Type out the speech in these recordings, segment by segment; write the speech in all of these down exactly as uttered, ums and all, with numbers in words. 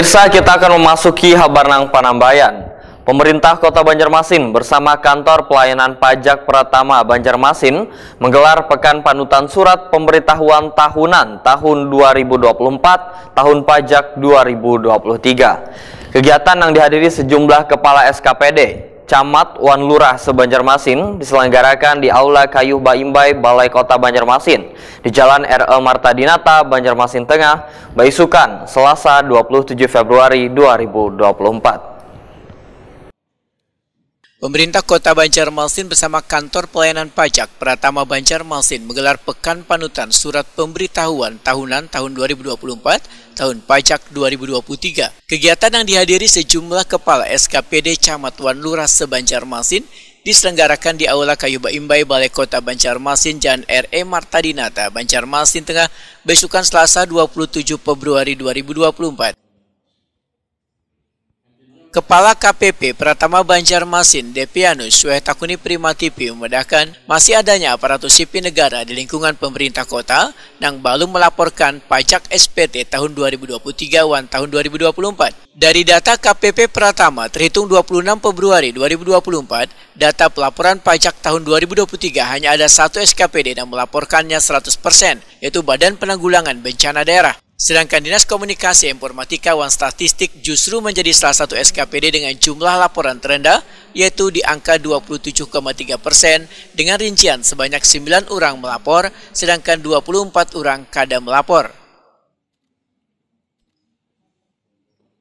Pemirsa, kita akan memasuki habar nang panambayan. Pemerintah Kota Banjarmasin bersama Kantor Pelayanan Pajak Pratama Banjarmasin menggelar Pekan Panutan Surat Pemberitahuan Tahunan tahun dua ribu dua puluh empat, tahun pajak dua ribu dua puluh tiga. Kegiatan yang dihadiri sejumlah kepala S K P D, camat, wan lurah se-Banjarmasin diselenggarakan di Aula Kayuh Baimbai, Balai Kota Banjarmasin, di Jalan R E Marta Dinata, Banjarmasin Tengah, baisukan, Selasa, dua puluh tujuh Februari dua ribu dua puluh empat. Pemerintah Kota Banjarmasin bersama Kantor Pelayanan Pajak Pratama Banjarmasin menggelar Pekan Panutan Surat Pemberitahuan Tahunan tahun dua ribu dua puluh empat, tahun pajak dua ribu dua puluh tiga. Kegiatan yang dihadiri sejumlah kepala S K P D, camat, wan lurah se-Banjarmasin diselenggarakan di Aula Kayuh Baimbai, Balai Kota Banjarmasin, Jalan R E Marta Dinata, Banjarmasin Tengah, besukan, Selasa, dua puluh tujuh Februari dua ribu dua puluh empat. Kepala K P P Pratama Banjarmasin, Depianus Suetakuni Prima T V, memedahkan masih adanya aparatur sipil negara di lingkungan pemerintah kota nang balum melaporkan pajak S P T tahun dua ribu dua puluh tiga wan tahun dua ribu dua puluh empat. Dari data K P P Pratama, terhitung dua puluh enam Februari dua ribu dua puluh empat, data pelaporan pajak tahun dua ribu dua puluh tiga hanya ada satu S K P D yang melaporkannya seratus persen, yaitu Badan Penanggulangan Bencana Daerah. Sedangkan Dinas Komunikasi, Informatika, wan Statistik justru menjadi salah satu S K P D dengan jumlah laporan terendah, yaitu di angka dua puluh tujuh koma tiga persen, dengan rincian sebanyak sembilan orang melapor, sedangkan dua puluh empat orang kada melapor.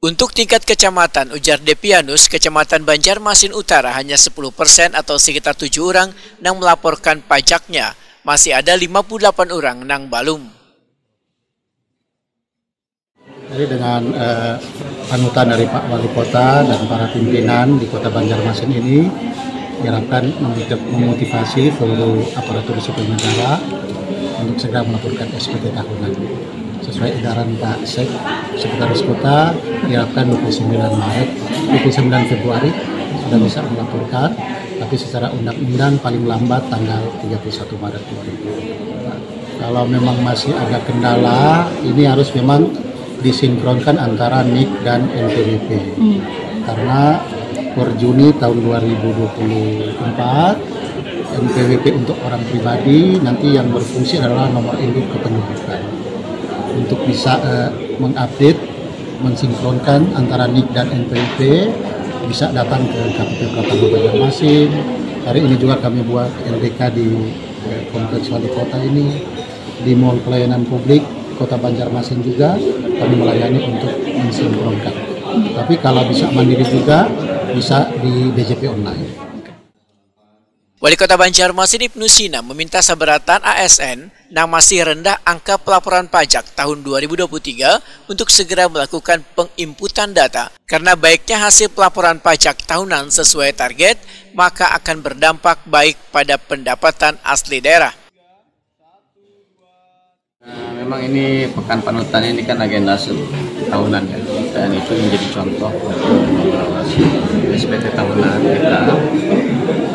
Untuk tingkat kecamatan, ujar Depianus, Kecamatan Banjarmasin Utara hanya sepuluh persen atau sekitar tujuh orang nang melaporkan pajaknya. Masih ada lima puluh delapan orang nang balum. Jadi dengan, eh, panutan dari Pak Wali Kota dan para pimpinan di Kota Banjarmasin ini, diharapkan memotiv-, memotivasi seluruh aparatur sipil negara untuk segera melaporkan S P T tahunan. Sesuai edaran Pak Sek-, Sekretaris Kota, diharapkan dua puluh sembilan Maret, dua puluh sembilan Februari sudah bisa melaporkan, tapi secara undang-undang paling lambat tanggal tiga puluh satu Maret dua ribu dua puluh empat. Kalau memang masih ada kendala, ini harus memang disinkronkan antara nik dan N P W P. Hmm. Karena per Juni tahun dua ribu dua puluh empat, N P W P untuk orang pribadi nanti yang berfungsi adalah nomor induk kependudukan. Untuk bisa, eh, mengupdate, mensinkronkan antara nik dan N P W P, bisa datang ke K P P Pratama Banjarmasin. Hari ini juga kami buat N T K di, eh, Kompleks Wali Kota ini, di Mall Pelayanan Publik Kota Banjarmasin juga kami melayani untuk mensinkronkan. Tapi kalau bisa mandiri juga, bisa di D J P online. Wali Kota Banjarmasin, Ibnu Sina, meminta sabarataan A S N nang masih rendah angka pelaporan pajak tahun dua ribu dua puluh tiga untuk segera melakukan penginputan data. Karena baiknya hasil pelaporan pajak tahunan sesuai target, maka akan berdampak baik pada pendapatan asli daerah. Nah, memang ini Pekan Panutan ini kan agenda se-, tahunan, ya. Dan itu menjadi contoh untuk S P T tahunan kita.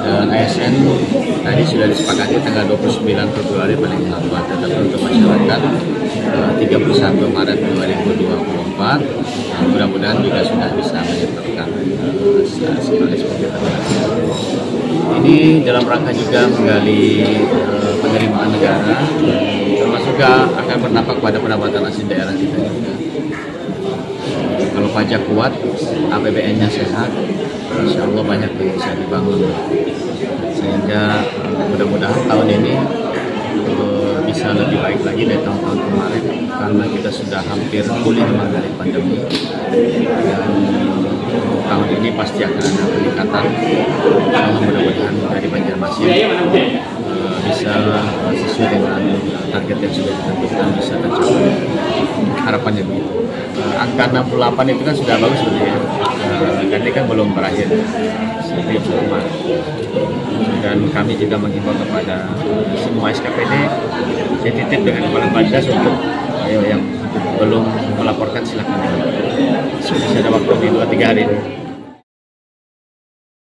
Dan A S N tadi sudah disepakati tanggal dua puluh sembilan Februari paling lambat. Tetapi untuk masyarakat, eh, tiga puluh satu Maret dua ribu dua puluh empat, eh, mudah-mudahan juga sudah bisa menyertakan, eh, se-, sebagai S P T tahunan. Ini dalam rangka juga menggali, eh, penerimaan negara, termasuk juga akan berdampak pada pendapatan asli daerah kita juga. Kalau pajak kuat, A P B N-nya sehat, insya Allah banyak yang bisa dibangun. Sehingga, eh, mudah-mudahan tahun ini, eh, bisa lebih baik lagi dari tahun-tahun kemarin, karena kita sudah hampir pulih mengenai pandemi. Dan tahun ini pasti akan ada peningkatan. Insya Allah, mudah-mudahan dari Banjarmasin, eh, bisa sesuai dengan target yang sudah ditentukan, bisa tercapai. Harapannya begitu. Eh, angka enam puluh delapan itu kan sudah bagus sebenarnya. Eh, dan ini kan belum berakhir. Seperti itu, Pak. Dan kami juga menghimbau kepada semua S K P D, saya titip dengan kepala badas untuk, ayo, yang belum melaporkan, silakan. Masih ada waktu di dua tiga hari ini.